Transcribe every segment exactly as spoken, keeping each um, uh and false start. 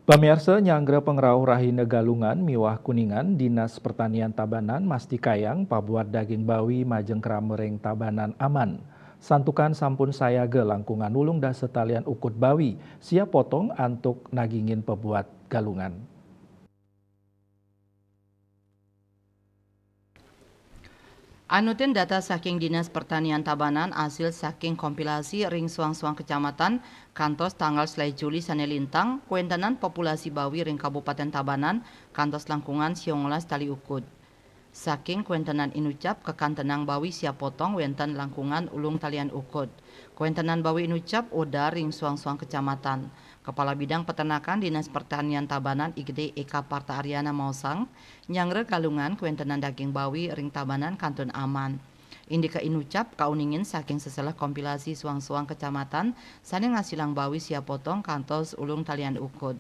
Pamiarsa, nyanggra pangrauh rahina Galungan miwah Kuningan, Dinas Pertanian Tabanan mastikayang pabuat daging bawi majeng krama ring Tabanan aman. Santukan sampun sayaga langkungan ulung dasa talian ukud bawi siap potong antuk nagingin pabuat Galungan. Anutin data saking Dinas Pertanian Tabanan, asil saking kompilasi ring suang-suang kecamatan kantos tanggal selaé Juli sané lintang, kuéntenan populasi bawi ring Kabupatén Tabanan kantos langkungan siangolas tali ukud. Saking kuéntenan inucap, kakantenang bawi siap potong wénten langkungan ulung talian ukud. Kuéntenan bawi inucap odar ring suang-suang kecamatan. Kepala Bidang Peternakan Dinas Pertanian Tabanan, I G D Eka Parta Aryana maosang, nyanggra Galungan kuéntenan daging bawi ring Tabanan kantun aman. Indika inucap kauningin saking seselah kompilasi suang-suang kecamatan sané ngasilang bawi siap potong kantos ulung talian ukud.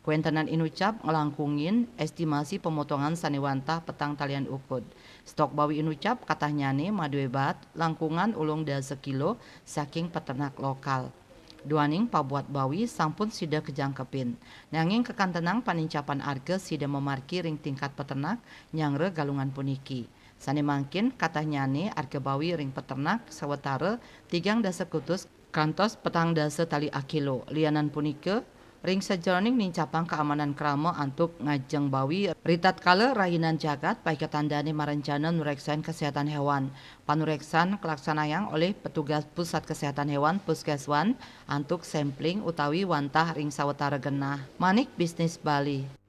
Kuéntenan inucap nglangkungin estimasi pemotongan sané wantah petang talian ukud. Stok bawi inucap katahnyané madué baat langkungan ulung dasa kilo saking peternak lokal. Duaning pabuat bawi sampun sida kajangkepin. Nanging kakantenang panincapan arga sida mamargi ring tingkat peternak nyanggra Galungan puniki. Sané mangkin katahnyané arga bawi ring peternak sawatara tigang dasa kutus kantos petang dasa tali akilo. Lianan punika, ring sajeroning nincapang kaamanan krama antuk ngajeng bawi, ritatkala rahinan jagat, paiketan dané marencana nureksain kesehatan hewan. Panureksan kalaksanayang olih petugas Pusat Kesehatan Hewan, Puskeswan, antuk sampling utawi wantah ring sawatara genah. Manik Bisnis Bali.